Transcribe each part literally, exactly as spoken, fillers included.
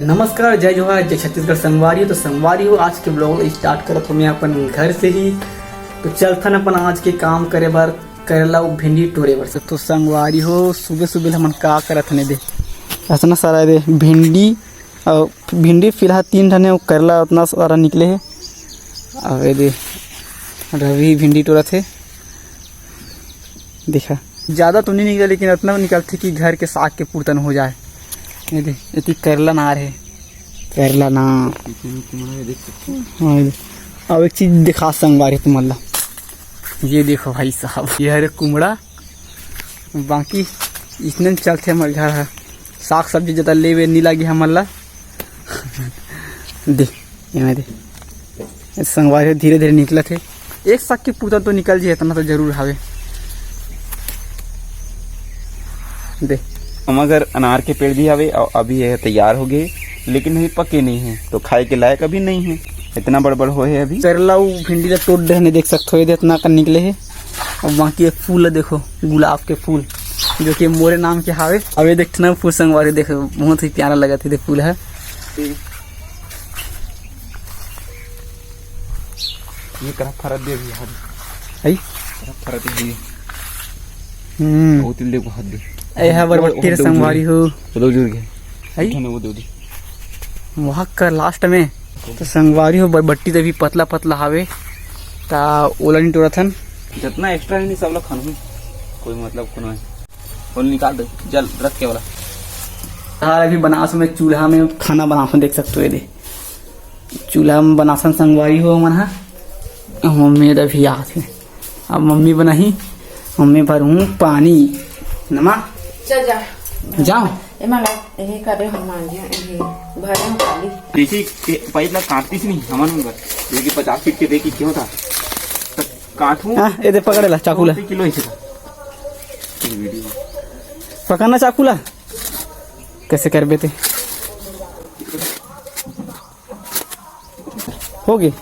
नमस्कार, जय जोहार, जय छत्तीसगढ़ संगवारी हो। तो संगवारी हो, आज के vlog start करत हो मैं अपन घर से ही। तो चलथन अपन आज के काम करे बर, करेला अउ भिंडी टोरे बर। तो संगवारी हो, सुबह सुबह हमन का करत हन, दे अतना सारा दे भिंडी, अउ भिंडी फिलहाल तीन ठन हे, अउ करेला उतना सारा निकले हे। अब ये दे रवि भिंडी टोरत हे, देखा, ज्यादा तो नहीं निकला, लेकिन इतना निकलथे कि घर के साग के पुरतन हो जाए। ये दे, एती करेला ना रहे, करेला ना। पीछे में कुमड़ा है, देख सकते हो। हाँ, ये दे। अब एक चीज दिखा संगवारी तुमन ला, ये देखो भाई साहब, ये हरे कुमड़ा, बाकी इसने में चलथे हमर घर ह। साग सब्जी ज्यादा लेवे नी लागे हमन ला। दे, एमे दे। संगवारी हो, धीरे-धीरे निकलत हे। एक साग के पुरतन तो निकल जाही, इतना तो जरूर हावे। दे। हम अगर अनार के पेड़ भी हावे, अउ अभी ये तैयार हो गए, लेकिन अभी पके नहीं है, तो खाए के लायक अभी नहीं है। इतना बड़-बड़ होए हे अभी। करेला अउ भिंडी ला टोर डे हन, देख सकत हो, ये दे इतना कन निकले हे। अब बाकी ये फूल ला देखो, गुलाब के फूल, जो कि मोरे नाम के हावे। अब ये देखना फूल संगवारी, देखो, बहुत ही प्यारा लगत हे, दे फूल ह। ये करा फरत दे अभी यार। है? करा फरत दे। हम्म। वो तिल दे, बहुत दे। ए हा बरबट्टी रे संगवारी हो। वो दो जुड़ गए। है? उठा ना, वो दे, वो दे। वहाँ का last में। तो संगवारी हो, बरबट्टी तो अभी पतला पतला हावे। ता ओला नहीं टोरत हन। जितना extra है नहीं, सब लोग खानू। कोई मतलब को नहीं। वो निकाल दे, जल रख के वाला। यार अभी बनास में चूल्हा में खाना बनास में देख सकते हो, ये दे। चूल्हा में बनासन संगवारी हो हमन हा। मम्मी तो अभी आत हे। अब मम्मी बनाही, मम्मी भरहूँ पानी। नमा? चल जा। जाओ। एमा ला, यही करे हम मांगे, यही भरे हम पानी। देखी, के-, पाइप ला काटतीस नहीं, हमन मन बर। देखी, पचास फीट के देखी, क्यों था? तो काटूं। हाँ, ये दे, पकड़ ला, चाकू ला। किलो ऐसे था। पकड़ना चाकू ला। कैसे करबे ते? हो गे,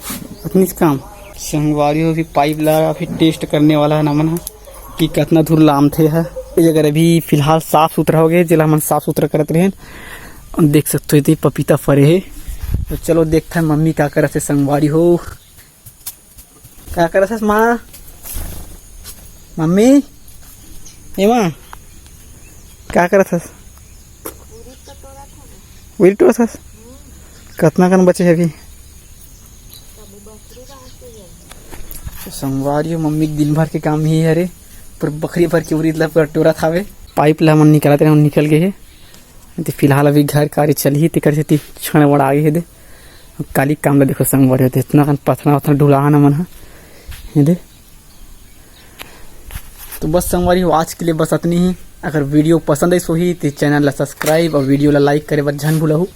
अतनीच काम। संगवारी हो, अभी पाइप ला फिर test करने वाला है हमन ह कि कतना दूर लामथे ह। ये जगह अभी फिलहाल साफ सुथरा हो गए, जेला हमन साफ सुथरा करत रहेन। देख सकते हो, ये पपीता फरे हे। तो चलो देखते हैं मम्मी का करत हे संगवारी हो। का करत हस माँ? मम्मी, ए माँ, का करत हस? उरीद टोरत हस? कतना कन बचे हे अभी? संगवारी हो, मम्मी के दिन भर के काम ही हरे, पर बखरी भर के उरीद ला पूरा टोरत हावे। पाइप ला हमन निकालत रहे, निकल गए हे। ते फिलहाल अभी घर कार्य चलही, तेकर सेती क्षण बड़ा आगे हे दे। अब काली काम ला देखो संगवारी हो, इतना कन पथरा वथरा डुलाहन हमन ह, ये दे। तो बस संगवारी हो, आज के लिए बस अतनी ही। अगर video पसंद आइस होही, तो channel ला subscribe और video ला like करे बर झन भूलहू।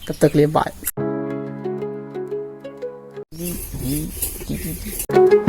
तब तक ले bye।